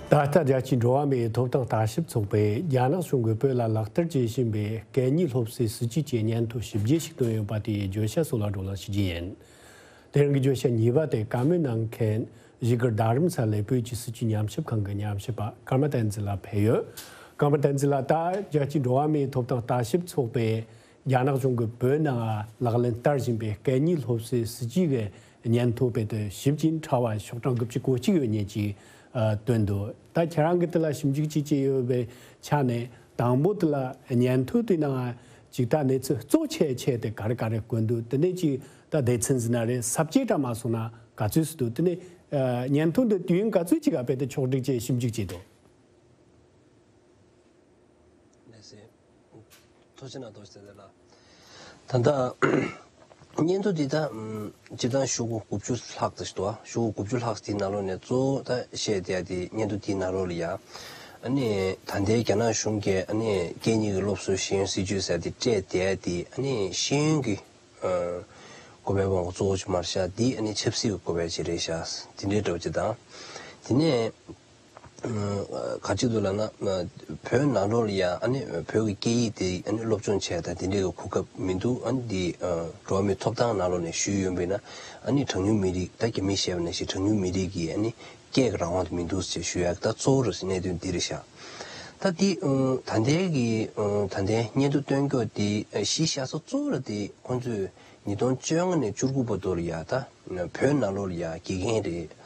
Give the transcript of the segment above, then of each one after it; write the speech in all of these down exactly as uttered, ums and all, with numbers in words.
ད་ལྟ་རྒྱལ་སྤྱིའི་འགྲོ་བ་མིའི་ཐོབ་ཐང་ལྟ་ཞིབ་ཚོགས་པས་རྒྱ་ནག་གཞུང་གིས་བོད་ལ་ལག་བསྟར་བྱེད་བཞིན་པའི་གད་སྙིགས་སློབ་གསོའི་སྲིད་ཇུས་ཀྱི་སྙན་ཐོ་ཞིབ་རྒྱས་ཤིག་བཏོན་ཡོད་པ་དེའི་བརྗོད་བྱ་སོགས་ལ་བགྲོ་གླེང་ཞུ་རྒྱུ་ཡིན། དེ་རིང་གི་བརྗོད་བྱ་གཉིས་པ་དེ་བཀའ་མོལ་གནང་མཁན་བཞུགས་སྒར་རྡ་རམ་ས་ལའི་བོད་ཀྱི་སྲིད་བྱུས་ཉམས་ཞིབ་ཁང་གི་ཉམས་ཞིབ་པ་ཀརྨ་བསྟན་འཛིན་ལགས་ཕེབས་ཡོད། ཀརྨ་བསྟན་འཛིན་ལགས། ད་རྒྱལ་སྤྱིའི་འགྲོ་བ་མིའི་ཐོབ་ཐང་ལྟ་ཞིབ་ཚོགས་པས་རྒྱ་ནག་གཞུང་གིས་བོད་ནང་ལག་ལེན་བསྟར་བཞིན་པའི་གད་སྙིགས་སློབ་གསོའི་སྲིད་ཇུས་ཀྱི་སྙན་ཐོ་དཔེ་དེབ་ཞིབ་ཅིང་ཕྲ་བ་ཤོག་གྲངས་དགུ་བཅུ་གོ་གཅིག་ཡོད་མཁན་ཅིག་ཨ་བཏོན་འདུག་ད་ཁྱེད་རང་གིས་དེ་ལ་ཞིབ་འཇུག་ཅིག་བྱས་ཡོད་པའི་ཆ་ནས། དང་པོ་དེ་ལ་སྙན་ཐོ་དེའི་ནང་ཅིག་ད་གནས་ཚུལ་གཙོ་ཆེ་ཆེ་དེ་ག་རེ་ག་རེ་བཀོད་འདུག་དེ་ནས་ཅིག་ད་སྡེ་ཚན་ཟེར་ན་རེད། ས་བཅད་འདྲ་མ་སོང་ན་ག་ཚོད་ཅིག་འདུག་དེ་ནས་ཨ་སྙན་ཐོ་འདི་དུས་ཡུན་ག་ཚོད་ཅིག་ག་དཔེ་དེ་ཕྱོགས་སྒྲིག་བྱས་ཞིབ་འཇུག་བྱས་འདུག་ལགས་སེ། ཐུགས་རྗེ་གནང་། ཐུགས་རྗེ་གནང་། ད་ལྟ་སྙན་ཐོ་འདི་ད་ཨམ་སྤྱིར་བཏང་ཤོག་གུ་དགུ་བཅུ་ལྷག་ཙམ་ཞིག་འདུག་ཤོག་གུ་དགུ་བཅུ་ལྷག་ཙམ་དེའི་ནང་ལོགས་ནས་གཙོ་བོ་ད་བཤད་བསྡད་ཡ་དེ། སྙན་ཐོ་དེའི་ནང་ལོགས་ལ་ཡ་ཨ་ནི་ད་ལྟའི་རྒྱ་ནག་གཞུང་གིས་ཨ་ནི་སྐད་གཉིས་ཀྱི་སློབ་གསོའི་ཤེས་ཡོན་སྲིད་བྱུས་ཟེར་དེ་སྤྲད་བསྡད་ཡ་དེ། ཨ་ནི་ཤེས་ཡོན་གྱི་ཨ་དགོས་པའི་དབང་གོ་གཙོ་བོ་ཅིག་མ་རེད་ཤག་འདི་ཨ་ནི་ཆབ་སྲིད་ཀྱི་དགོས་པ་ཅིག་རེད་ཤག་དེ་འདྲའི་འདྲ་བོ་ཅིག་དང་། དེ་ནས་ཨ་ག་ཅིག་འདུག་ལབ་ན། ཨ་བོད་ནང་ལོགས་ལ་ཡ་ཨ་ནི་བོད་ཀྱི་སྐད་ཡིག་དེ་ཨ་ནི་སློབ་སྦྱོང་བྱས་དང་དེ་འདྲའི་གི་གོ་སྐབས་མི་འདུག་ཨ་ནི་འདི་ཨ་འགྲོ་བ་མིའི་ཐོབ་ཐང་ནང་ལོགས་ནས་ཞུས་ཡོང་བས་ན། ཨ་ནི་གྲངས་ཉུང་མི་རིགས། ད་རྒྱ་མིས་བཤད་པ་ནང་བཞིན་གྲངས་ཉུང་མི་རིགས་ཀྱི་ཨ་ནི་སྐད་ཀྱི་རང་དབང་དེ་མི་འདུག་ཅེས་ཞུ་ཡག་ད་གཙོ་བོ་རེད་ཟེར། གནད་དོན་འདི་རེད་ཤག་ད་འདི་ཨ་ད་ལྟའི་གི་ཨ་ད་ལྟའི་སྙན་ཐོ་བཏོན་ཀྱོག་དེ་ཨ་གཞི་བཞག་ས་གཙོ་བོ་ར་དེ་ཁོང་ཚོས་ཉིས་སྟོང་བཅོ་ལྔ་ནས་བཅུ་དགུ་བར་དུ་ལ་ཡ་ད་བོད་ནང་ལོགས་ལ་ཡ་དགེ་རྒན་རེད།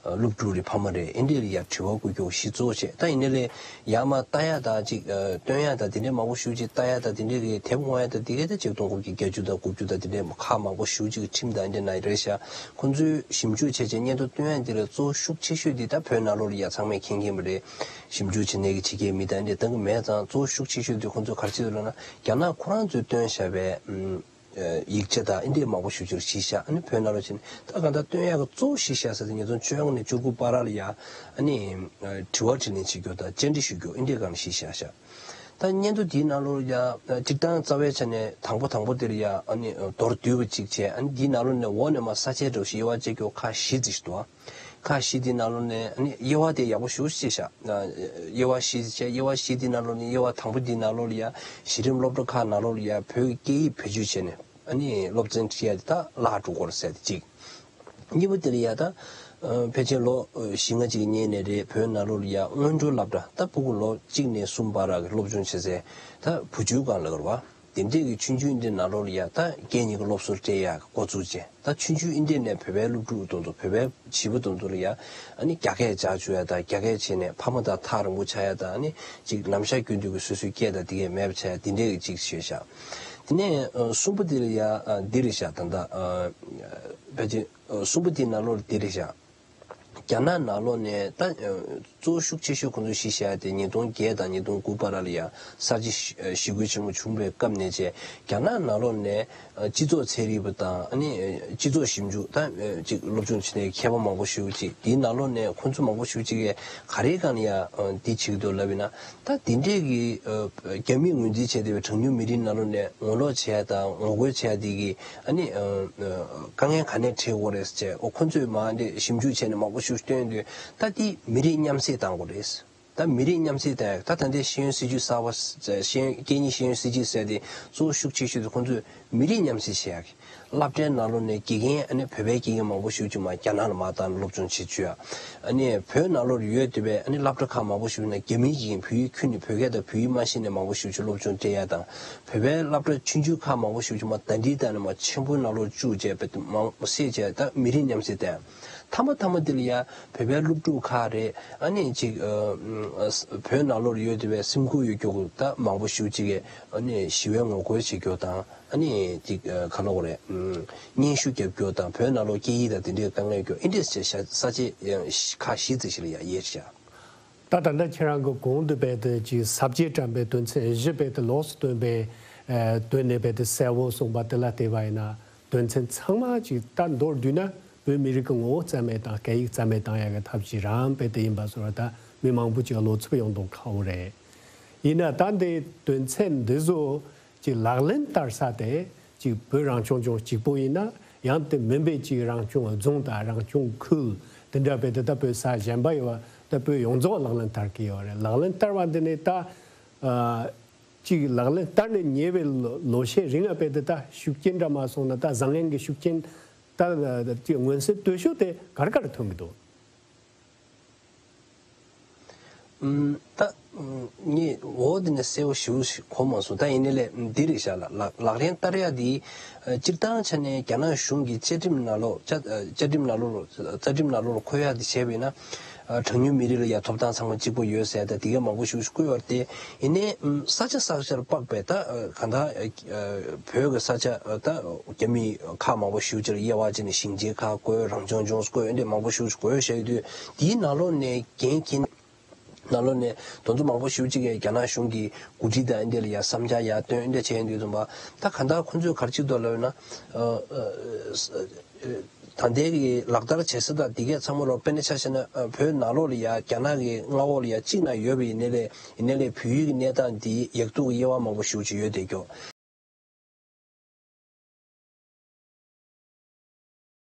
སློབ་ཕྲུག་རེད། ཕ་མ་རེད། ཨེ་འདྲས་ལ་ཡ་དྲི་བ་བཀོད་ཀྱོག་གཞི་གཙོ་བོ་བྱས། ད་ཡིན་ནའི་ལས་ཡར་མར་ལྟ་ཡ་ད་ཅིག་ཨ་སྟོན་ཡ་ད་དེ་འདྲས་མང་པོ་ཞེ་པོ་ཅིག་ལྟ་ཡ་ད་དེ་འདྲས་ཀྱི་དེབ་འོང་ཡ་ད་དེ་གའི་ད་ཆིག་སྟོང་དགུ་བརྒྱ་བརྒྱད་ཅུ་དང་དགུ་བཅུ་ད་དེ་འདྲས་ཁག་མང་པོ་ཞེ་པོ་ཅིག་གི་ཁྲིམས་དང་ཨེ་འདྲས་ནང་རེད་ཤག་ཁོང་ཚོས་ཞིབ་འཇུག་བྱས་བྱས་སྙན་ཐོ་བཏོན་ཡ་འདི་ལ་གཙོ་བོ་ཤུགས་ཆེ་ཤོས་འདི་ད་བོད་ནང་ལོགས་ལ་ཡ་ཚང་མས་མཁྱེན་མཁྱེན་པ་རེད། ཞིབ་འཇུག་བྱེད་མཁན་གྱི་ཕྱི་རྒྱལ་མི་དང་ཨེ་འདྲས་གཏོང་གི་མེད་ཙང་། གཙོ་བོ་ཤུགས་ཆེ་ཤོས་འདི་ཁོང་ཚོས་ག་རེ་བྱེད་འདུག་ལབ་ན། རྒྱ་ནག་ཁོ་རང་ཚོས་བཏོན་བཞག་པའི་ཨམ། ཡིག་ཆ་དང་ཨེ་འདྲས་མང་པོ་ཞེ་པོ་ཅིག་གཞི་བཞག་ཨ་ནི་བོད་ནང་ལོགས་ཕྱིན་ནས་ད་གང་ལྟར་བཏོན་ཡག་གི་གཙོ་བོ་གཞི་བཞག་ས་དེ་ཉིས་སྟོང་བཅོ་ལྔ་ནས་བཅུ་དགུ་བར་ལ་ཡ་ཨ་ནི་དྲི་བ་དྲིས་ལན་བྱེད་རྒྱུ་དང་བཅར་འདྲི་ཞུ་རྒྱུ་ཨེ་འདྲས་སྒང་ལ་གཞི་བཞག་ཤག་ད་སྙན་ཐོ་དེའི་ནང་ལོགས་ལ་ཡ་སྤྱིར་བཏང་རྩ་བའི་ཆ་ནས་དང་པོ་དང་པོ་དེ་ལ་ཡ་ཨ་ནི་མདོར་བསྡུས་པ་ཅིག་བྱས། ཨ་ནི་དེའི་ནང་ལོགས་ནས་འོག་ནས་མར་ས་བཅད་འདྲ་བོ་ཞིག་དབྱེ་བ་ཕྱེ་རྒྱུ་ཁག་བཞི་ཙམ་ཞིག་འདུག་ཁག་བཞི་དེའི་ནང་ལོགས་ནས་ཨ་ནི་དབྱེ་བ་དེ་ཡག་པོ་ཞེ་པོ་ཅིག་བྱས་ཤག་དབྱེ་བ་བཞི་ཅིག་བྱས། དབྱེ་བ་བཞི་དེའི་ནང་ལོགས་ནས་དབྱེ་བ་དང་པོ་དེའི་ནང་ལོགས་ལ་ཡ་གཞི་རིམ་སློབ་གྲྭ་ཁག་ནང་ལོགས་ལ་ཡ་བོད་ཀྱི་སྐད་ཡིག་བེད་སྤྱོད་བྱས་ནས་ཨ་ནི་སློབ་ཚན་ཁྲིད་ཡ་དེ་ད་བརླག་འགྲོ་གི་རེད་ཟེར་ཡ་དེ་གཅིག་གཉིས་པ་དེ་ལ་ཡ་ད་ཨ་ཕལ་ཆེར་ལོ་བཞི་ལྔ་ཅིག་གི་སྔོན་ནས་རེད། བོད་ནང་ལོགས་ལ་ཡ་སྔོན་འགྲོའི་སློབ་གྲྭ། ད་ཕྲུ་གུ་ལོ་གཅིག་ནས་གསུམ་བར་གྱི་སློབ་སྦྱོང་བྱེད་སའི་ད་བུ་བཅོལ་ཁང་ལབ་དགོས་རེད་པ། དེ་འདྲས་ཀྱི་ཆུང་ཆུང་འདི་ནང་ལོགས་ལ་ཡ་ད་སྐད་གཉིས་ཀྱི་སློབ་གསོ་སྤྲད་ཡག་འགོ་བཙུགས་བྱས། ད་ཆུང་ཆུང་འདི་འདྲས་ནས་བོད་པའི་སློབ་ཕྲུག་དེ་ཚོ། བོད་པའི་བྱིས་པ་དེ་ཚོ་ལ་ཡ་ཨ་ནི་རྒྱ་སྐད་སྦྱར་བཅུག་ཡ་དང་། རྒྱ་སྐད་བྱས་ནས་ཕ་མ་དང་ཐག་རིང་པོ་ཆགས་ཡ་དང་། ཨ་ནི་ཅིག་ལམ་ཤར་རྒྱུན་དུ་གི་སོ་སོའི་སྐད་དང་དེ་གས་མེད་པ་ཆགས་ཡ་དེ་འདྲས་ཀྱི་ཅིག་བྱས་ཤག་དེ་ནས་ཨ་གསུམ་པ་དེ་ལ་ཡ་ཨ་འདི་རེད་ཤག་ད་ལྟ་ཨ་ཕལ་ཆེར་ཨ་གསུམ་པ་དེའི་ནང་ལོགས་འདི་རེད་ཤག་རྒྱ་ནག་ནང་ལོགས་ནས་ད་ཨ་གཙོ་བོ་ཤུགས་ཆེ་ཤོས་ཁོང་ཚོས་གཞི་བཞག་ཡ་དེ་ཉིས་སྟོང་བརྒྱད་དང་ཉིས་སྟོང་དགུ་བར་ལ་ཡ་གསར་བརྗེ་ཞི་ཞི་རྒོལ་ཆེན་མོ་བྱུང་བའི་སྐབས་ནས་བྱས། རྒྱ་ནག་ནང་ལོགས་ནས་ཨ་སྤྱི་ཚོགས་ཚན་རིག་པ་དང་། ཨ་ནི་ཨ་སྤྱི་ཚོགས་ཞིབ་འཇུག་ད་ཨ་ཅིག་སློབ་སྦྱོང་བྱེད་མཁན་མཁས་པ་མང་པོ་ཞེ་པོ་ཅིག་དེའི་ནང་ལོགས་ནས་ཁོང་ཚོ་མང་པོ་ཞེ་པོ་ཅིག་གིས་ག་རེའི་སྒང་ནས་ཡ་ཨ་འདི་བྱེད་ཀྱི་འདུག་ལབ་ཡིན་ན། ད་དེ་འདྲས་ཀྱི་ཨ་རྒྱ་མིས་ངོས་འཛིན་བྱས་བསྡད་པའི་གྲངས་ཉུང་མི་རིགས་ནང་ལོགས་ནས་ངོ་ལོག་བྱས་དང་ངོ་རྒོལ་བྱས་དེ་གི་ཨ་ནི་ཨ་ཨ་དཀའ་ངལ་ག་ནས་འཕྲད་ཡོད་རེད་ཟེར་བྱས། འོ་ཁོ་ཚོས་མར་འདི་ཞིབ་འཇུག་བྱས་ནས་མང་པོ་ཞིག་བཏོན་དུས། ད་དེ་མི་རིགས་མཉམ་བསྲེས་བཏང་དགོས་རེད། ད་མི་རིགས་མཉམ་བསྲེས་བཏང་ཡག་ད་ད་ལྟའི་ཤེས་ཡོན་སྲིད་བྱུས་གསར་པ། ཤེས་ཡོན་སྐད་གཉིས་ཤེས་ཡོན་སྲིད་བྱུས་ཟེར་དེ་གཙོ་བོ་ཤུགས་ཆེ་ཤོས་དེ་ཁོང་ཚོས་མི་རིགས་མཉམ་བསྲེས་བྱེད་ཡག་གི། སློབ་གྲྭའི་ནང་ལོགས་ནས་དགེ་རྒན། ཨ་ནི་བོད་པའི་དགེ་རྒན་མང་པོ་ཞིག་ཅིག་མར་རྒྱ་ནག་ལ་མར་བཏང་ནས་སློབ་སྦྱོང་བྱེད་བཅུག་ཡ། ཨ་ནི་བོད་ནང་ལོགས་ཡོད་བསྡད་པའི་ཨ་ནི་སློབ་གྲྭ་ཁག་མང་པོ་ཞིག་ནང་རྒྱ་མིའི་དགེ་རྒན། བོད་ཡིག་ཁྱོན་ནས་བོད་སྐད་དང་བོད་ཡིག་མ་ཤེས་ནས་མང་པོ་ཞིག་ཅིག་སློབ་སྦྱོང་སྤྲད་ཡ་དང་། བོད་པའི་སློབ་གྲྭ་ཆུང་ཆུང་ཁག་མང་པོ་ཞིག་ཅིག་མར་ཟླ་སྒྲིལ་བཏང་ནས་མར་ཆེན་པོའི་ནང་ལོགས་བཅུག་བྱས། བོད་དུ་མང་པོ་བསྲེས་བྱས། ད་མི་རིགས་མཉམ་བསྲེས་བཏང་ཡ། མཐའ་མ་མཐའ་མ་དེ་ལ་ཡ་བོད་པའི་སློབ་ཕྲུག་ཁག་རེད། ཨ་ནི་ཅིག་ཨ་ཨ་བོད་ནང་ལོགས་ཡོད་བསྡད་པའི་སེམས་ཁུར་ཡོད་རྒྱུ་ད་མང་པོ་ཞེ་པོ་ཅིག་གིས་ཨ་ནི་ཞི་བའི་ངོ་རྒོལ་བྱེད་རྒྱུ་དང་། ཨ་ནི་ཅིག་ཨ་ག་ལབ་དགོས་རེད། ཨམ་སྙན་ཞུ་རྒྱབ་རྒྱུ་དང་། བོད་ནང་ལོགས་སྐད་ཡིག་དང་དེ་འདྲའི་དཀའ་ངལ་ཡོད་རྒྱུ་ཨེ་འདྲས་བྱས་ཤག་ས་བཅད་ཡང་ཁག་བཞི་ཙམ་ཞིག་ལ་ཡ་དབྱེ་ཤག་ད་ད་ལྟ་ཁྱེད་རང་གིས་གོང་དུ་རྦད་དེ་ཅིག་ས་བཅད་བཀྲམ་པའི་དོན་ཚན་བཞི་རྦད་དེ་ལོགས་སུ་བཏོན་པའི་ཨ་བཏོན་ནས་རྦད་དེ་གསལ་བོ་གསུངས་པ་དེ་ལ་བལྟས་པ་ཡིན་ན། དོན་ཚན་ཚང་མ་ཅིག་ད་མདོར་བསྡུས་ན་བོད་མི་རིགས་ཀྱི་ངོ་བོ་རྩ་མེད་དང་སྐད་ཡིག་རྩ་མེད་བཏང་ཡག་གི་ཐབས་ཤེས་རང་རྦད་དེ་ཡིན་པ་བཟོ་འདྲ། ད་མི་མང་པོ་ཅིག་བློ་འཚབ་ཡོང་མདོག་ཁ་པོ་རེད། ཡིན་ན་ད་འདི་དོན་ཚན་འདི་ཚོ་ཅིག་ལག་ལེན་བསྟར་ས་དེ་ཅིག་བོད་རང་སྐྱོང་ལྗོངས་གཅིག་པོ་ཡིན་ན། ཡང་དེ་མིན་པའི་ཅིག་རང་སྐྱོང་རྫོང་དང་རང་སྐྱོང་ཁུལ་དེ་འདྲ་རྦད་དེ་ད་བོད་ས་གཞན་པ་ཡོད་ ད་བོད་ཡོངས་རྫོགས་ལག་ལེན་བསྟར་གྱི་ཡོད་རེད། ལག་ལེན་བསྟར་བ་འདི་ནི་ད་ཨ་གཅིག་ལག་ལེན་བསྟར་ནས་ཉེ་བའི་ལོ་ལོ་ཤས་རིང་ལ་དཔེ་དེ་ད་ཤུགས་རྐྱེན་འདྲ་མ་སོང་ན་ད་བཟང་ངན་གྱི་ཤུགས་རྐྱེན་ད་ད་མངོན་གསལ་དོད་ཤོས་དེ་ག་རེ་ག་རེ་ཐོན་གྱི་འདུག་ཨུམ། ད་ངས་འོ་དེ་ནས་གསལ་པོ་ཞེ་པོ་ཞིག་གོ་མ་སོང་། ད་ཡིན་ནའི་ལས་འདི་རེད་ཤག་ལག་ལག་ལག་ལེན་བསྟར་ཡ་དེ་སྤྱིར་བཏང་ཆ་ནས་རྒྱ་ནག་གཞུང་གི་བཅའ་ཁྲིམས་ནང་ལོགས་བཅའ་བཅའ་ཁྲིམས་ནང་ལོགས་རྩ་ཁྲིམས་ནང་ལོགས་ལ་འཁོད་ཡ་དེ་བྱས་པ་ཡིན་ན། གྲངས་ཉུང་མི་རིགས་ལ་ཡ་ཐོབ་ཐང་ཚང་མ་གཅིག་པ་ཡོད་ཟེར་ད་དེ་ག་མང་པོ་ཞིག་བཀོད་ཡོད་རེད་དེ། ཡིན་ནའི་ས་ཆ་ས་ཆར་དཔག་པའི་ད་གང་ལྟར་བོད་ཀྱི་ས་ཆ་ད་རྒྱ་མི་ཁག་མང་པོ་ཞིག་ཅིག་ལ་དབྱེ་བ་ཕྱེ་ནས་ཞིང་ཆེན་ཁག་བཀོད། རང་སྐྱོང་ལྗོངས་བཀོད། འདི་མང་པོ་ཞིག་བཀོད་བཞག་ཡོད་དུས། དེའི་ནང་ལོགས་ནས་འགན་འཁྱེར་ནང་ལོགས་ནས་དེ་ཚོ་མང་པོ་ཞིག་ཅིག་གིས་རྒྱ་ནག་གཞུང་གི་འགོ་ཁྲིད་དང་འདི་ལ་ཡ་བསམ་འཆར་ཡར་བཏོན་འདི་བྱས་ཡོང་དུས་ཙམ་པ། ད་གང་ལྟར་ཁོང་ཚོས་ག་རེ་བྱེད་འདུག་ལབ་ན། ད་ལྟའི་གི་ལག་བསྟར་བྱེད་ས་དང་འདི་གས་ཚང་མ་ལོ་དཔེར་ན་ཆ་བཞག་ན་བོད་ནང་ལོགས་ལ་ཡ་རྒྱ་ནག་གི་མངའ་འོག་ལ་ཡ་གཅིག་ན་ཡོད་པ་ཡིན་ནའི་ལས་ཡིན་ནའི་ལས་བོད་ཡུལ་གྱི་གནས་སྟངས་འདི་ཡག་སྡུག་གི་དབྱེ་བ་མང་པོ་ཞིག་ཅིག་ཡོད་བསྡད་ཀྱོག་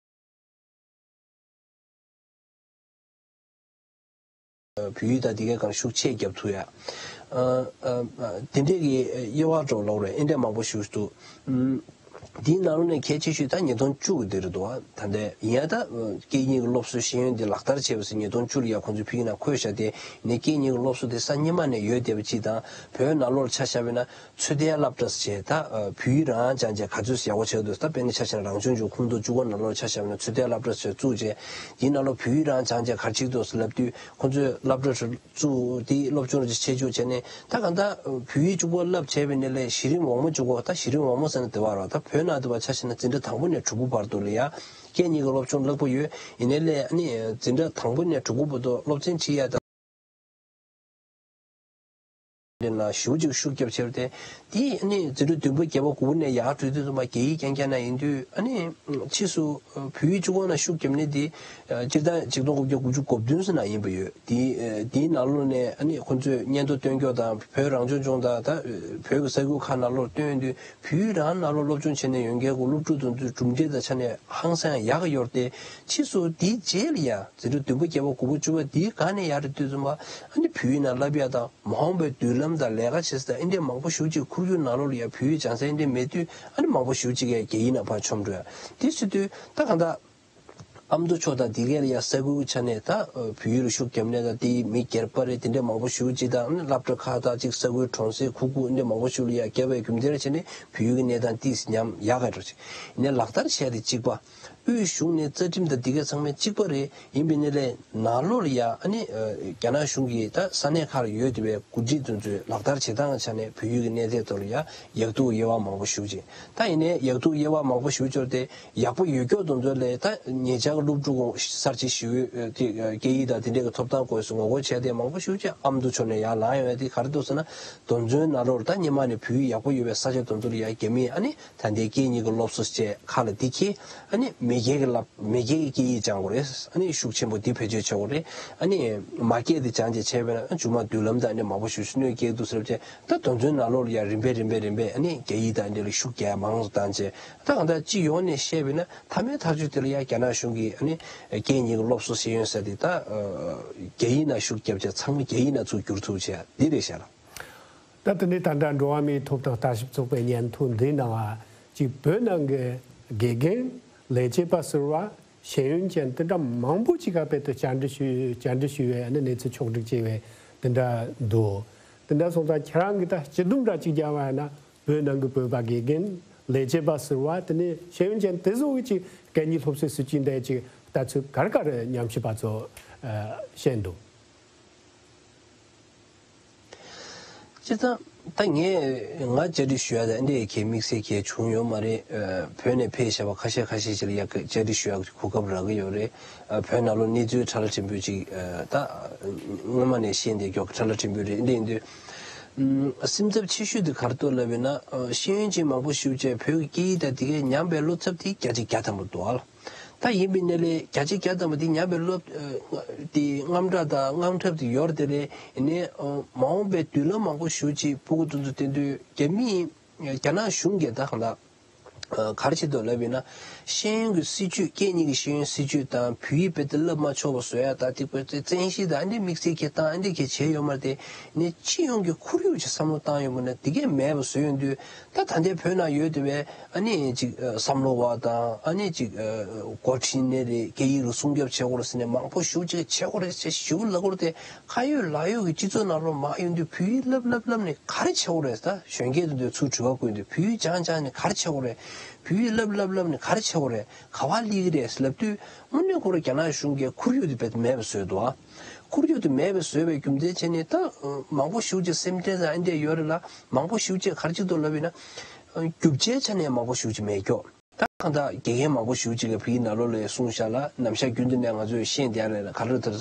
བོད་ཡིག་དང་དེ་གའི་སྒང་ཤུགས་ཆེ་རྒྱབ་ཐུབ་ཡ། ཨ་ཨ་ཨ་དེ་འདྲས་ཀྱི་དབྱེ་བ་འགྲོ་ལོག་རེད། ཨེ་འདྲས་མང་པོ་ཞིག་འདུག་ཨུམ། དེའི་ནང་ལོགས་ནས་གལ་ཆེ་ཤོས་ད་ཉིས་སྟོང་བཅུ་གི་དེ་རེད་འདུག་ད་ལྟ་ཡིན་ཡ་ད་སྐད་གཉིས་ཀྱི་སློབ་གསོའི་ཤེས་ཡོན་དེ་ལག་བསྟར་བྱས་པ་ཟེར་ཉིས་སྟོང་བཅུ་ལ་ཡ་ཁོང་ཚོའི་ཕ་གི་ནང་འཁོད་བཞག་སྟེ། ཡིན་ནའི་སྐད་གཉིས་ཀྱི་སློབ་གསོ་དེ་ས་སྔོན་མ་ནས་ཡོད་བསྡད་པ་ཅིག་དང་། བོད་ནང་ལོགས་ཆ་བཞག་པ་ཡིན་ན། ཚོད་ལྟའི་སློབ་གྲྭ་ཟེར་བྱས་ད་བོད་ཡིག་རང་སྦྱངས་བྱས་ག་ཚོད་ཡག་པོ་བྱས་འདུག་ད་དཔེར་ན་ཆ་བཞག་ན་རང་སྐྱོང་ལྗོངས་ཁོངས་གཏོགས་བཅུ་དགུ་ནང་ལོགས་ཆ་བཞག་ན་ཚོད་ལྟའི་སློབ་གྲྭ་ཟེར་བཙུགས་བྱས། དེའི་ནང་ལོགས་བོད་ཡིག་རང་སྦྱངས་བྱས་ག་རེ་བྱེད་ཀྱི་འདུག་ཟེར་ལབ་དུས། ཁོང་ཚོས་སློབ་གྲྭ་བཙུགས་དེའི་སློབ་སྦྱོང་རེ་བྱེད་བཅུག་བྱས་ནས། ད་གང་ལྟར་བོད་ཡིག་གཅིག་པོ་བསླབ་བྱས་པའི་ནས་ལས་གཞི་རིམ་འོག་མ་གཅིག་པོ། ད་གཞི་རིམ་འོག་མ་ཟེར་ན་དེ་བ་ར། ད་བོད་ནང་དུ་བ་ཆ་བཞག་ན་འཛིན་གྲྭ་དང་པོ་ནས་དྲུག་པ་བར་དུ་ལ་ཡ་སྐད་གཉིས་ཀྱི་སློབ་སྦྱོང་བསླབ་པ་ཡོད། ཡིན་ནའི་ལས་ཨ་ནི་འཛིན་གྲྭ་དང་པོ་ནས་དྲུག་པ་བར་དུ་སློབ་ཚན་ཁྲིད་ཡ་ད། དེ་ན་ཞེ་པོ་ཅིག་ཤུགས་རྒྱབ་བྱས་པ་དེ། དེ་ཨ་ནི་འཛིན་གྲྭ་བདུན་པ་བརྒྱད་པ་དགུ་པ་ནས་ཡར་འགྲོ་དུས་ཙམ་པ་རྒྱ་ཡིག་རྐྱང་རྐྱང་ན་ཡིན་དུས། ཨ་ནི་ཕྱིས་སུ་བོད་ཡིག་གཅིག་པོ་ན་ཤུགས་རྒྱབ་ནི་དེ་སྤྱིར་བཏང་ཆིག་སྟོང་དགུ་བརྒྱ་དགུ་བཅུ་གོ་བདུན་ཙམ་ན་ཡིན་པ་ཡོད། དེ་དེའི་ནང་ལོགས་ནས་ཨ་ནི་ཁོང་ཚོས་སྙན་ཐོ་བཏོན་སྐྱོར་དང་། བོད་རང་སྐྱོང་ལྗོངས་དང་ད་བོད་ཀྱི་ས་ཁུལ་ཁག་ནང་ལོགས་བཏོན་དུས། བོད་ཡིག་རང་ནང་ལོགས་སློབ་སྦྱོང་བྱས་ནས་ཡོང་མཁན་གྱི་སློབ་ཕྲུག་དེ་ཚོའི་གྲུབ་འབྲས་དང་ཆ་ནས་ཧང་སང་ཡག་གི་ཡོད་རེད་དེ། ཕྱིས་སུ་དེའི་རྗེས་ལ་ཡ་འཛིན་གྲྭ་བདུན་པ་བརྒྱད་པ་དགུ་པ་བཅུ་པ་དེའི་སྒང་ནས་ཡར་འགྲོ་དུས་ཙམ་པ། ཨ་ནི་བོད་ཡིག་ནང་བསླབ་ཡ་དང་། མ་འོངས་པའི་མདུན་ལམ་དང་ལས་ཀ་བྱེད་ས་དང་། ཨེ་འདྲས་མང་པོ་ཞེ་པོ་ཅིག་ཁོར་ཡུག་ནང་ལོགས་ལ་ཡ་བོད་ཡིག་སྦྱང་ས་ཨེ་འདྲས་མེད་དུས། ཨ་ནི་མང་པོ་ཞེ་པོ་ཅིག་གིས་རྒྱ་ཡིག་ནང་ཕར་མཆོང་འགྲོ་ཡ། དེ་བྱེད་དུས་ད་གང་ལྟར་ཨ་མདོ་ཕྱོགས་དང་དེ་གའི་ལ་ཡ་ས་ཁུལ་ཆ་ནས་ད་བོད་ཡིག་ལ་ཤུགས་རྒྱབ་ནས་དང་། དེ་མི་སྒེར་པ་རེད། དེ་འདྲས་མང་པོ་ཞེ་པོ་ཅིག་དང་། ཨ་ནི་སློབ་གྲྭ་ཁག་དང་ཅིག་ས་ཁུལ་གྲོང་གསེབ་ཁུག་ཁུག་ཨེ་འདྲས་མང་པོ་ཞེ་པོ་ལ་ཡ་བརྒྱབ་པའི་རྒྱུ་མཚན་ལ་བྱས་ནས་བོད་ཡིག་གི་གནས་སྟངས་ཏིས་ཉམས་ཡག་ག་འགྲོ་ཅིག་ཡིན་ནའི་ལག་བསྟར་བྱས་ཏེ་གཅིག་པ། དབུས་གཞུང་ནས་རྩ་ཁྲིམས་དང་འདི་ག་ཚང་མ་གཅིག་པ་རེད། ཡིན་པའི་ནི་ལས་ནང་ལོགས་ལ་ཡ་ཨ་ནི་རྒྱ་ནག་གཞུང་གི་ད་ས་གནས་ཁག་ལ་ཡོད་བསྡད་པའི་འགོ་ཁྲིད་དེ་ཚོས་ལག་བསྟར་བྱེད་སྟངས་ཆ་ནས་བོད་ཡིག་གི་གནས་སྟངས་ཐོག་ལ་ཡ་ཡག་སྡུག་དབྱེ་བ་མང་པོ་ཞེ་པོ་ཅིག་ད་ཡིན་ནའི་ཡག་སྡུག་དབྱེ་བ་མང་པོ་ཞེ་པོ་ཅིག་དེ་ཡག་པོ་ཡོད་ཀྱོག་དེ་ཚོ་ལས། ད་ཉེ་ཆར་གྱི་སློབ་ཕྲུག་གསར་བརྗེ་ཞུ་ཡོད་དེ་སྐད་ཡིག་དང་དེ་འདྲའི་གི་ཐོབ་ཐང་དགོས་སུ་ངོ་རྒོལ་བྱས་ཏེ་མང་པོ་ཞེ་པོ་ཅིག་ཨ་མདོ་ཕྱོགས་ནས་ཡར་ལངས་ཡོང་བ་དེ་ག་རེ་འདུག་ཟེར་ན། དེ་ཚོའི་ནང་ལོགས་ད་སྔོན་མ་ནས་བོད་ཡིག་ཡག་པོ་ཡོད་པའི་ས་ཆ་དེ་ཚོ་ལ་ཡ་རྒྱ་མིས་ཨ་ནི། ད་ལྟའི་སྐད་གཉིས་ཀྱི་སློབ་གསོ་བཅས་ཁ་ལ་འདི་ཁྱེར། ཨ་ནི་མི་སྒེར་གྱི་ལབ་མི་སྒེར་གྱི་སྐད་ཡིག་སྦྱང་དགོས་རེད། ཨ་ནི་ཤུགས་ཆེན་པོ་འདི་བེད་སྤྱོད་བྱེད་དགོས་རེད། ཨ་ནི་མ་སྐད་དེ་སྦྱང་བྱས་བྱས་པས་ན་མཇུག་མ་མདུན་ལམ་དང་ཨ་ནི་མང་པོ་ཞིག་གནོད་སྐྱེལ་འདུག་ཟེར་བྱས། ད་དོན་ཚན་ནང་ལོགས་ལ་ཡང་རིམ་པས་རིམ་པས་རིམ་པས་ཨ་ནི་རྒྱ་ཡིག་དང་འདི་ལ་ཤུགས་རྒྱག་མང་དུ་བཏང་བྱས། ད་གང་ལྟར་སྤྱི་ཡོངས་ནས་བཤད་པས་ན་མཐའ་མའི་ཐག་གཅོད་དེ་ལ་ཡང་རྒྱ་ནག་གཞུང་གིས་ཨ་ནི་སྐད་གཉིས་ཀྱི་སློབ་གསོ་ཤེས་ཡོན་ཟེར་དེ་ད་རྒྱ་ཡིག་ནང་ཤུགས་བརྒྱབ་བྱས་ཚང་མ་རྒྱ་ཡིག་ནང་ཚུར་བསྒྱུར་ཐུབ་བྱས་འདི་རེད་ཤག་ལ། ད་དེ་ནས་ད་ལྟ་འགྲོ་བ་མིའི་ཐོབ་ཐང་ལྟ་ཞིབ་ཚོགས་པའི་སྙན་ཐོ་འདིའི་ནང་ཅིག་བོད་ནང་གི་དགེ་རྒན། ལས་བྱེད་པ་ཟུར་པ། ཤེས་ཡོན་ཅན་དེ་འདྲ་མང་པོ་ཅིག་ག་དཔེ་དེ་བཅར་འདྲི་ཞུས་བཅར་འདྲི་ཞུས་པའི་ཨ་ནི་གནས་ཚུལ་ཕྱོགས་སྒྲིག་བྱས་པའི་དེ་འདྲ་འདུག་དེ་འདྲ་སོང་ཙང་ཁྱེད་རང་གིས་ད་སྤྱི་སྡོམ་འདྲ་ཅིག་རྒྱག་པ་ཡིན་ན། བོད་ནང་གི་བོད་པ་དགེ་རྒན། ལས་བྱེད་པ་ཟུར་པ། དེ་ནས་ཤེས་ཡོན་ཅན་དེ་ཚོ་གི་ཅིག་སྐད་གཉིས་སློབ་གསོའི་སྲིད་བྱུས་འདི་ཅིག་ལྟ་ཚུལ་ག་རེ་ག་རེ་ཉམས་ཞིབ་པ་ཚོ་ཨ་བཤད་འདུག་སྤྱིར་བཏང་ད་ངས་ང་བཅར་འདྲི་ཞུ་ཡ་དང་འདི་གའི་དམིགས་བསལ་གྱི་བྱུང་ཡོད་མ་རེད། ཨ་བོད་ནས་ཕེབས་བཞག་པ་ཁ་ཤས་ཁ་ཤས་ཅིག་ལ་ཡ་བཅར་འདྲི་ཞུ་ཡ་གོ་སྐབས་རག་གི་ཡོད་རེད། ཨ་བོད་ནང་ལོགས་གནས་ཚུལ་ཕྲ་ལ་ཕྲན་བུ་ཅིག་ཨ་ད་སྔོན་མ་ནས་ཤེས་བསྡད་ཀྱོག་ཕྲ་ལ་ཕྲན་བུ་རེད། འདི་ཡིན་དུས་ཨམ་སེམས་འཚབ་ཆེ་ཤོས་དེ་ག་རེ་འདུག་ལབ་ཡིན་ན། ཨ་ཤེས་ཡོན་ཅན་མང་པོ་ཞིག་བཅས་བོད་ཀྱི་སྐད་ཡིག་དང་དེ་གའི་ཉམས་པའི་བློ་འཚབ་དེ་བརྒྱ་ཆ་བརྒྱ་ཐམ་པ་འདུག་ཨ། ད་ཡིན་པའི་ནི་ལས་བརྒྱ་ཆ་བརྒྱ་ཐམ་པ་དེ་ཉམས་པའི་བློ་ཨ་དེ་དངངས་སྐྲག་དང་དངངས་འཚབ་དེ་ཡོད་རེད་དེ། ལས་ཡིན་ནའི་ཨ་མ་འོངས་པའི་མདུན་ལམ་མང་པོ་ཞིག་ཅིག་ཕྲུ་གུ་དེ་ཚོ་དེ་དུས་རྒྱ་མིས་རྒྱ་ནག་གཞུང་གིས་ད་གང་ལྟར་ ག་རེ་བྱེད་འདུག་ལབ་ཡིན་ན། ཤེས་ཡོན་གྱི་སྲིད་བྱུས། སྐད་གཉིས་ཀྱི་ཤེས་ཡོན་སྲིད་བྱུས་དང་བོད་ཡིག་རྦད་དེ་བསླབ་མ་ཆོག་པ་བཟོ་ཡ་དང་། དེ་བོད་བཙན་ཤེད་དང་ཨ་འདྲས་དམིགས་བསལ་གྱི་བཏང་། ཨ་འདྲས་གྱི་བྱས་ཡོད་མ་རེད་དེ། ནས་སྤྱི་ཡོངས་ཀྱི་ཁོར་ཡུག་ཅིག་བསམ་བློ་བཏང་ཡོང་བ་ན་དེ་གས་མེད་པ་བཟོས་ཡོང་དུས། ད་ད་ལྟའི་བོད་ནང་ཡོད་བསྡད་པའི་ཨ་ནི་ཅིག་བསམ་བློ་བ་དང་། ཨ་ནི་ཅིག་འགོ་ཁྲིད་ནས་རེད། སྐད་ཡིག་ལ་སྲུང་སྐྱོབ་བྱེད་དགོས་རེད་ཟེར་ནས་མང་པོ་ཞེ་པོ་ཅིག་བྱེད་དགོས་རེད་ཟེར་ཞེ་པོ་ལབ་དགོས་རེད་དེ། ཁ་ཡོད་ལག་ཡོད་ཀྱི་སྤྱི་ཚོགས་ནང་ལོགས་མར་ཡོང་དུས་བོད་ཡིག་བསླབ་བསླབ་བསླབ་ནས་ག་རེ་བྱེད་དགོས་རེད། ད་གཞོན་སྐྱེས་དེ་ཚོས་ཚུར་དྲི་བ་བཀོད་དུས་བོད་ཡིག་སྦྱང་སྦྱང་ནས་ག་རེ་བྱེད་དགོས་རེད། བོད་ཡིག་བསླབ་བསླབ་བསླབ་ནས་ག་རེ་བྱེད་དགོས་རེད། ག་པར་སླེབས་ཀྱི་རེད་ལབ་དུས། དངོས་གནས་ཁོ་རང་རྒྱ་ནག་གཞུང་གིས་ཁོར་ཡུག་དེ་རྦད་དེ་མེད་པ་བཟོས་འདུག་ཨ། ཁོར་ཡུག་དེ་མེད་པ་བཟོས་པའི་རྒྱུ་མཚན་བྱས་ནས། ད་མང་པོ་ཞེ་པོ་ཅིག་སེམས་ཁྲལ་དང་ཨ་འདྲས་ཡོད་རེད་ལ། མང་པོ་ཞེ་པོ་ཅིག་ག་རེ་བྱེད་འདུག་ལབ་ཡིན་ན། རྒྱུ་ཆའི་ཆ་ནས་མང་པོ་ཞེ་པོ་ཅིག་མེད་ཀྱོག་ད་གང་ལྟར་དགེ་རྒན་མང་པོ་ཞེ་པོ་ཅིག་གིས་བོད་ཡིག་ནང་ལོགས་ལ་གསུངས་བཞག་ལ། ནམ་ཞག་རྒྱུན་དུ་ནས་ང་ཚོས་ཤེས་བསྡད་ཡ་རེད་ལ། ག་རེ་ལབ་ན།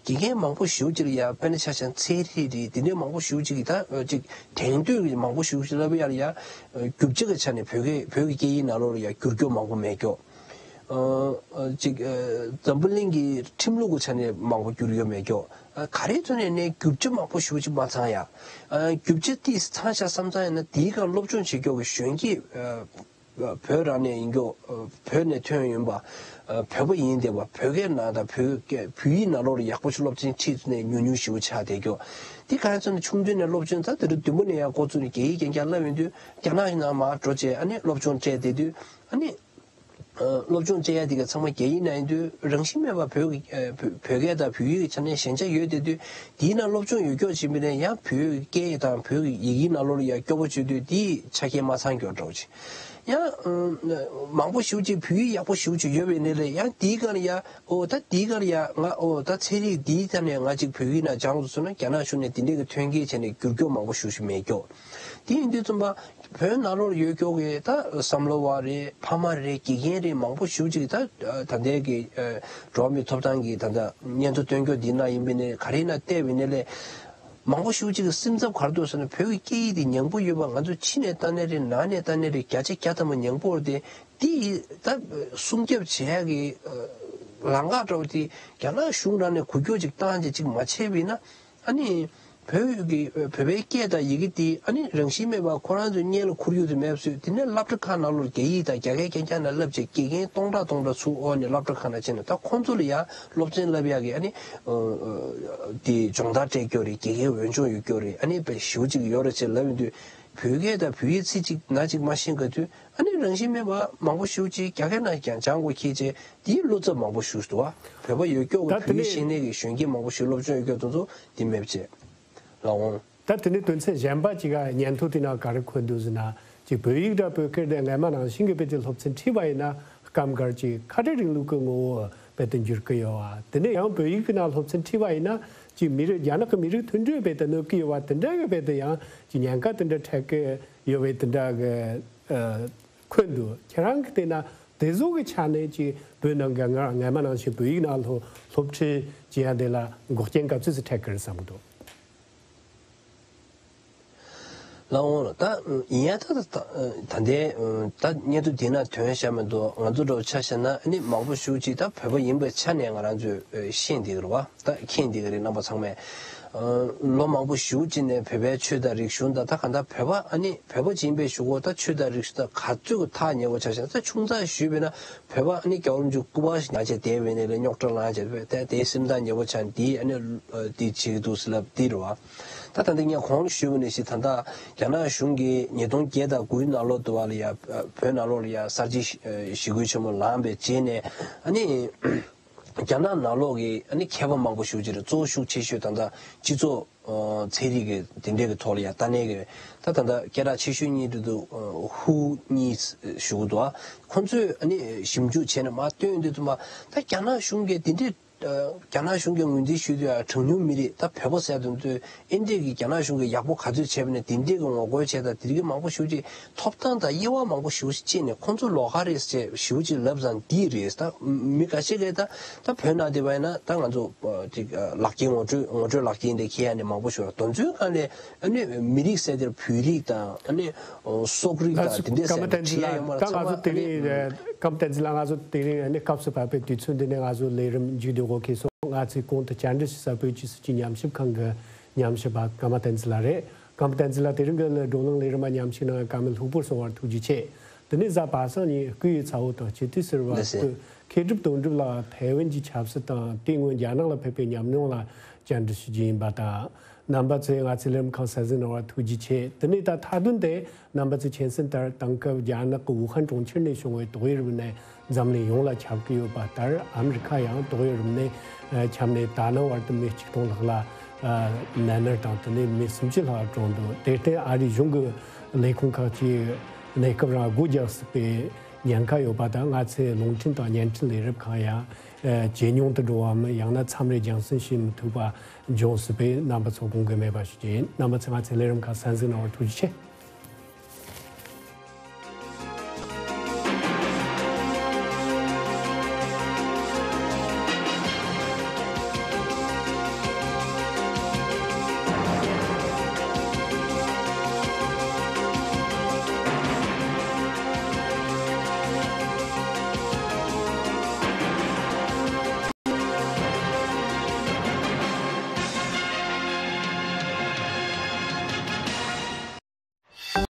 དགེ་རྒན་མང་པོ་ཞེ་པོ་ཅིག་ལ་ཡ། དཔེར་ན་ཆ་བཞག་ན་ཚན་རིག་རེད། དེ་འདྲའི་མང་པོ་ཞེ་པོ་ཅིག་གིས། ད་ཅིག་དེང་དུས་ཀྱི་མང་པོ་ཞེ་པོ་ཅིག་ལབ་ཡ་ལ་ཡ། རྒྱུ་ཆ་གི་ཆ་ནས་བོད་སྐད། བོད་ཀྱི་སྐད་ཡིག་ནང་ལོགས་ལ་ཡ་བསྒྱུར་རྒྱུ་མང་པོ་མེད་ཀྱོག་ཨ། ཨ། ཅིག་ཨ། འཛམ་བུ་གླིང་གི་ཁྲིམས་ལུགས་ཀྱི་ཆ་ནས་མང་པོ་བསྒྱུར་ཡོད་མེད་ཀྱོག་ཨ། ག་རེའི་ཐོག་ནས་ནས་བསྒྱུར་བཅོས་མང་པོ་ཞེ་པོ་ཅིག་མ་ཚང་ཡ། ཨ། བསྒྱུར་བཅོས་ཏོག་ཙམ་ཚང་ཤག་བསམ་ཚང་ཡིན་ན། དེའི་སྒང་སློབ་སྦྱོང་བྱེད་ཀྱོག་གི་གཞོན་སྐྱེས། ཨ། བོད་རང་ནས་ཡིན་ཀྱོག་ཨ། བོད་ནས་ཐོན་ཡོང་པ། ཨ། བོད་པ་ཡིན་བསྡད་པ། བོད་སྐད་ནང་དང་བོད་སྐད། བོད་ཡིག་ནང་ལོགས་ལ་ཡག་པོ་ཞིག་སློབ་ཚན་ཁྲིད་ཚུལ་ནས་ཉུང་ཉུང་ཞེ་པོ་ཆགས་བསྡད་ཀྱོག་དེ་ག་རེ་ཟེར་ན། ཆུང་དུས་ནས་སློབ་སྦྱོང་ད་དེ་རུ་བདུན་པོ་ནས་ཡང་འགོ་བཙུགས་ནས་རྒྱ་ཡིག་རྐྱང་རྐྱང་བསླབ་ཡོང་དུས། རྒྱ་ནག་གི་ནང་མར་འགྲོ་བྱས། ཨ་ནི་སློབ་སྦྱོང་སྤྲད་བསྡད་དུས། ཨ་ནི། ཨ། སློབ་སྦྱོང་སྤྲད་ཡ་དེ་ག་ཚང་མ་རྒྱ་ཡིག་ནང་ཡིན་དུས། རང་བཞིན་མེད་པར་བོད་ཀྱི། ཨ། བོད་བོད་སྐད་དང་བོད་ཡིག་གི་ཆ་ནས་ཞན་ཆ་ཡོད་བསྡད་དུས། དེའི་ནང་སློབ་སྦྱོང་ཡོད་ཀྱོག་བྱེད་པ་ཡིན་ན་ཡང་བོད་སྐད་དང་བོད་ཀྱི་ཡི་གེའི་ནང་ལོགས་ལ་ཡ་སྐྱོ་པོ་བྱེད་དུས། དེའི་ཆ་རྐྱེན་མ་ཚང་ཀྱོག་འདྲ་བོ་ཅིག་ཡང་། ཨ། མང་པོ་ཞེ་པོ་ཅིག་བོད་ཡིག་ཡག་པོ་ཞེ་པོ་ཅིག་ཡོད་པ་ཡིན་ན་ལས། ཡང་དེའི་སྒང་ལ་ཡ། ཨོ། ད་དེའི་སྒང་ལ་ཡ་ང་། ཨོ། ད་ཚན་རིག་འདིའི་ཐད་ནས་ང་ཅིག་བོད་ཡིག་ནང་སྦྱང་དགོས་སོང་ན། རྒྱ་ནག་གཞུང་ནས་དེ་འདྲས་ཀྱི་མཐུན་རྐྱེན་བྱས་ནས་བསྒྱུར་ཀྱོག་མང་པོ་ཞེ་པོ་ཅིག་མེད་ཀྱོག་དེ་ཡིན་དུས་ཙམ་པ། བོད་ནང་ལོགས་ཡོད་ཀྱོག་གི་ད་བསམ་བློ་བ་རེད། ཕ་མ་རེད། དགེ་རྒན་རེད། མང་པོ་ཞེ་པོ་ཅིག་ད་ད་ལྟའི་གི། ཨ། འགྲོ་བ་མིའི་ཐོབ་ཐང་གི་ད་ལྟ་སྙན་ཐོ་སྟོན་ཀྱོག་འདི་ནང་ཡིན་པ་ཡིན་ན། ག་རེ་ཡིན་ན་བལྟས་པ་ཡིན་ན་ལས། མང་པོ་ཞེ་པོ་ཅིག་གི་སེམས་འཚབ་ག་རེ་འདུག་ཟེར་ན། བོད་ཀྱི་སྐད་ཡིག་འདི་ཉམས་པོ་ཡོད་པ། ང་ཚོ་ཕྱི་ནས་ལྟ་ནའི་རེད། ནང་ནས་ལྟ་ནའི་རེད། བརྒྱ་ཆ་བརྒྱ་ཐམ་པ་ཉམས་པོ་རེད་དེ། འདི་ད་སྲུང་སྐྱོབ་བྱེད་ཡ་གི། ཨ། ལམ་ཁ་འདྲ་བོ་དེ་རྒྱ་ནག་གཞུང་རང་ནས་འགུལ་སྐྱོད་ཅིག་བཏང་བྱས་ཅིག་མ་བྱས་པ་ཡིན་ན། ཨ་ནི་བོད་ཀྱི། ཨ། བོད་པའི་སྐད་དང་ཡི་གེ་དེ། ཨ་ནི་རང་བཞིན་མེད་པར་ཁོ་རང་ཚོའི་སྔོན་ལ་ཁོར་ཡུག་དེ་མེད་པ་བཟོས། དེ་ནས་སློབ་གྲྭ་ཁག་ནང་ལོགས་རྒྱ་ཡིག་དང་རྒྱ་སྐད་རྐྱང་རྐྱང་ནང་བསླབ་བྱས། དགེ་རྒན་སྟོང་ཕྲག་སྟོང་ཕྲག་ཚུར་འོག་ནས་སློབ་གྲྭ་ཁག་ནང་ཕྱིན་ནས། ད་ཁོང་ཚོ་ལ་ཡང་སློབ་ཚན་བསླབ་ཡག་གི། ཨ་ནི། ཨ། ཨ། དེ་སྦྱོང་བརྡར་སྤྲད་ཀྱོག་རེད། དགེ་རྒན་འོས་སྦྱོང་ཡོད་ཀྱོག་རེད། ཨ་ནི་དཔེ་ཞེ་པོ་ཅིག་ཡོད་རེད་ཅེས་ལབ་ཡོང་དུས། བོད་སྐད་དང་བོད་ཡིག་ཚིག་གཅིག་ན་གཅིག་མ་ཤེས་ག་དུས། ཨ་ནི་རང་བཞིན་མེད་པ་མང་པོ་ཞེ་པོ་ཅིག་རྒྱ་སྐད་ནང་ཀྱང་སྦྱང་དགོས་ཁེལ་བྱས། དེའི་བློ་འཚབ་མང་པོ་ཞེ་པོ་ཅིག་འདུག་བ། བོད་པ་ཡོད་ཀྱོག་གི། ད་དེ་བོད་ཡིག་ནས་ཤེས་ནས་ཀྱི་གཞོན་སྐྱེས་མང་པོ་ཞིག་སློབ་སྦྱོང་ཡོད་ཀྱོག་དེ་ཚོ་དེ་མེད་བྱས་ལ་འོང་། ད་དེ་ནས་དོན་ཚན་གཞན་པ་ཅིག་ག་སྙན་ཐོ་དེ་ནང་ག་རེ་འཁོད་འདུག་ཟེར་ན། ཅིག་བོད་ཡིག་དང་བོད་སྐད་དེ་སྔ་མ་ནང་བཞིན་གྱི་དཔེ་དེ་སློབ་ཚན་ཁྲིད་པ་ཡིན་ན། སྐབས་འགར་ཅིག་ཁ་བྲལ་རིང་ལུགས་ཀྱི་ངོ་བོ་དཔེ་དེ་འགྱུར་གྱི་ཡོད་པ། དེ་ནས་ཡང་བོད་ཡིག་གི་ནང་སློབ་ཚན་ཁྲིད་པ་ཡིན་ན། ཅིག་མི་རིགས། རྒྱ་ནག་གི་མི་རིགས་མཐུན་སྒྲིལ་དཔེ་དེ་གནོད་ཀྱི་ཡོད་པ། དེ་འདྲ་གི་དཔེ་དེ་ཡང་ཅིག་ཉེན་ཁ་དེ་འདྲ་འཕྲད་ཀྱི་ཡོད་པའི་དེ་འདྲ་གི། ཨ། འཁོད་འདུག་ཁྱེད་རང་གིས་བལྟས་ན་དེ་ཚོ་གི་ཆ་ནས་ཅིག་བོད་ནང་གི་སྔ་སྔ་མ་ནང་བཞིན་བོད་ཡིག་ནང་སློབ་སློབ་ཁྲིད་བྱེད་ཡ་དེ་ལ་འགོག་རྐྱེན་ག་ཚོད་ཙམ་འཕྲད་ཀྱི་རེད་བསམ་གྱི་འདུག་ལགས་འོང་ལགས། ད་ཡིན་ཡང་ད་ད་ད་ལྟའི་ད་སྙན་ཐོ་འདི་ན་དོན་བཞག་མི་འདུག་ང་ཚོ་འདྲ་བོ་ཆ་བཞག་ན་ནི་མང་པོ་ཞེ་པོ་ཅིག་ད་བོད་པ་ཡིན་པའི་ཆ་ནས་ང་རང་ཚོས་ཤེས་བསྡད་ཀྱི་རེད་པ། ད་མཁྱེན་བསྡད་ཀྱི་རེད། རྣམ་པ་ཚང་མས། ལོ་མང་པོ་ཞེ་པོ་ཅིག་ནས་བོད་པའི་ཆོས་དང་རིག་གཞུང་དང་། ད་གང་ལྟར་བོད་པ་ཨ་ནི་བོད་པ་ཅིག་ཡིན་པའི་གཞུག་གུ་ད་ཆོས་དང་རིག་གཞུང་དང་ག་ཚོད་ཀྱི་ཐག་ཉེ་པོ་ཆ་བཞག་ན། ད་ཆུང་ཙག་ཞུས་པ་ཡིན་ན། བོད་པ་ཨ་ནི་རྒྱལ་བ་རིན་པོ་ཆེ་སྐུ་པར་ཞིག་ཉར་བྱས་བསྡད་པ་ཡིན་ནའི་ལས། རྙོག་དྲ་ལངས་བྱས་བསྡད་པ་དེ་སེམས་ཐག་ཉེ་པོ་ཆགས། འདི་ཨ་ནི་འདི་བྱེད་ཀྱི་འདུག་ཟེར་ལབ་འདི་རེད་པ། ད་ད་ལྟ་ངས་གོང་ལ་ཞུས་པ་ནང་བཞིན། ད་ལྟ་རྒྱ་ནག་གཞུང་གིས་ཉིས་སྟོང་བརྒྱད་དང་དགུའི་ནང་ལོགས་དུ་བ་ལ་ཡ་བོད་ནང་ལོགས་ལ་ཡ་གསར་བརྗེ་ཞི་རྒོལ་ཆེན་མོ་ལངས་པའི་རྗེས་ནས། ཨ་ནི་རྒྱ་ནག་ནང་ལོགས་ཀྱི་ཨ་ནི་མཁས་པ་མང་པོ་ཞེ་པོ་ཅིག་རེད། གཙོ་བོ་ཤུགས་ཆེ་ཤོས་ད་ལྟ་སྤྱི་ཚོགས་ཚན་རིག་གི་དེ་འདྲས་ཀྱི་ཐོག་ལ་ཡ་ལྟ་གནས་ཀྱི། ད་ད་ལྟ་སྐད་གྲགས་ཆེ་ཤོས་གཉིས་དེ་ཚོ་ཧུའུ་གཉིས་ཞུ་གི་འདུག་ཁོང་ཚོས་ཨ་ནི་ཞིབ་འཇུག་བྱས་ནས་མར་བཏོན་དུས་ཙམ་པ། ད་རྒྱ་ནག་གཞུང་གིས་དེ་འདྲས། རྒྱ་ནག་གཞུང་གིས་ངོས་འཛིན་ཞུས་དུས་ཡང་གྲངས་ཉུང་མི་རིགས། ད་བོད་པ་ཟེར་དུས་ཚོད་ཨེ་འདྲས་ཀྱི་རྒྱ་ནག་གཞུང་གིས་ཡག་པོ་ག་ཚོད་བྱས་པ་ནས་དེ་འདྲས་ཀྱི་ངོ་རྒོལ་བྱས་དང་། དེ་རིགས་མང་པོ་ཞེ་པོ་ཅིག་ཐོབ་ཐང་དང་དབྱེ་བ་མང་པོ་ཞེ་པོ་ཅིག་བཅད་ནས། ཁོང་ཚོ་ལོགས་ཀ་རེད་ཟེར་ཞེ་པོ་ཅིག་ལབ་ཙང་འདི་རེད། ད་མི་འགའ་ཤས་ཀྱིས་ད་ད་བོད་ནང་བསྡད་པ་ཡིན་ན། ད་ང་ཚོ་ཅིག་ལག་འཁྱེར་ངོ་སྤྲོད་ངོ་སྤྲོད་ལག་འཁྱེར་འདི་འཁྱེར་ཡ་ནས་མང་པོ་ཞིག་ཡོད། དེ་ཚོའི་སྒང་ལས་ཨ་ནི་མི་རིགས་ཟེར་དེར་བོད་རིགས་དང་། ཨ་ནི་སོག་རིགས་དང་། དེ་འདྲས་ཟེར་ནས་ཁྲིད་ཡ་ཡོད་མ་རེད། ད་ང་ཚོ་དེ་རིང་། ཀརྨ་བསྟན་འཛིན་ལགས། ང་ཚོ་དེ་རིང་ཨ་ནི་སྐབས་སུ་བབས་པའི་དུས་ཚོད་འདི་ནས་ང་ཚོ་ལས་རིམ་མཇུག་བསྡུ་དགོས་ཁེལ་སོང་། ང་ཚོའི་གོང་དུ་བཅར་འདྲི་ཞུ་ས་བོད་ཀྱི་སྲིད་བྱུས་ཉམས་ཞིབ་ཁང་གི་ཉམས་ཞིབ་པ་ཀརྨ་བསྟན་འཛིན་ལགས་རེད། ཀརྨ་བསྟན་འཛིན་ལགས། དེ་རིང་གི་བགྲོ་གླེང་ལས་རིམ་མ་ཉམས་ཞིབ་གནང་བའི་བཀའ་མོལ་ལྷུག་པོར་གསུང་བར་ཐུགས་རྗེ་ཆེ། དེ་ནས་གཟའ་པ་སངས་ཉིན་སྐུའི་ཚ་བོ་དང་སྤྱི་འཐུས་ཟུར་པ་ལགས་སོ། སྐུ་མཁས་གྲུབ་དོན་གྲུབ་ལགས་ཐའེ་ཝན་གྱི་ཆབ་སྲིད་དང་དེ་སྔོན་རྒྱ་ནག་ལ་ཕེབས་པའི་ཉམས་མྱོང་ལ་བཅར་འདྲི་ཞུ་རྒྱུ་ཡིན་པ་དང་། རྣམ་པ་ཚོས་ང་ཚོའི་ལས་རིམ་ཁག་གསན་གཟིགས་གནང་བར་ཐུགས་རྗེ་ཆེ། དེ་ནས་ད་མཐའ་དོན་དེ་རྣམ་པ་ཚོས་མཁྱེན་གསལ་ལྟར་དེང་སྐབས་རྒྱ་ནག་གི་ཝུ་ཧན་གྲོང་ཁྱེར་ནས་བྱུང་བའི་ཏོག་དབྱིབས་རིམས་ནད་འཛམ་གླིང་ཡོངས་ལ་ཁྱབ་ཀྱི་ཡོད་པ་ལྟར། ཨ་མི་རི་ཁ་ཡང་ཏོག་དབྱིབས་རིམས་ནད་ཁྱབ་ནས་ད་ནངས་བར་དུ་མི་གཅིག་སྟོང་ལྷག་ལ་ནད་མནར་དང་། དེ་ནས་མི་སུམ་ཅུ་ལྷག་གྲོངས་འདུག་དེར་བརྟེན་ཨ་རིའི་གཞུང་གི་ལས་ཁུངས་ཁག་ཅིག་གནས་སྐབས་རང་སྒོ་རྒྱག་སྲིད་པའི་ཉེན་ཁ་ཡོད་པ་དང་། ང་ཚོའི་རླུང་འཕྲིན་དང་བརྙན་འཕྲིན་ལས་རིམ་ཁག་ཡང་ཇེ་ཉུང་དུ་འགྲོ་བའམ་ཡང་ན་མཚམས་རེ་རྒྱང་སྲིང་བྱེད་མི་ཐུབ་པ་འབྱུང་སྲིད་པས། རྣམ་པ་ཚོ་དགོངས་འགལ་མེད་པ་ཞུ་རྒྱུ་ཡིན། རྣམ་པ་ཚོས་ང་ཚོའི་ལས་རིམ་ཁག་གསན་གཟིགས་གནང་བར་ཐུགས་རྗེ་ཆེ།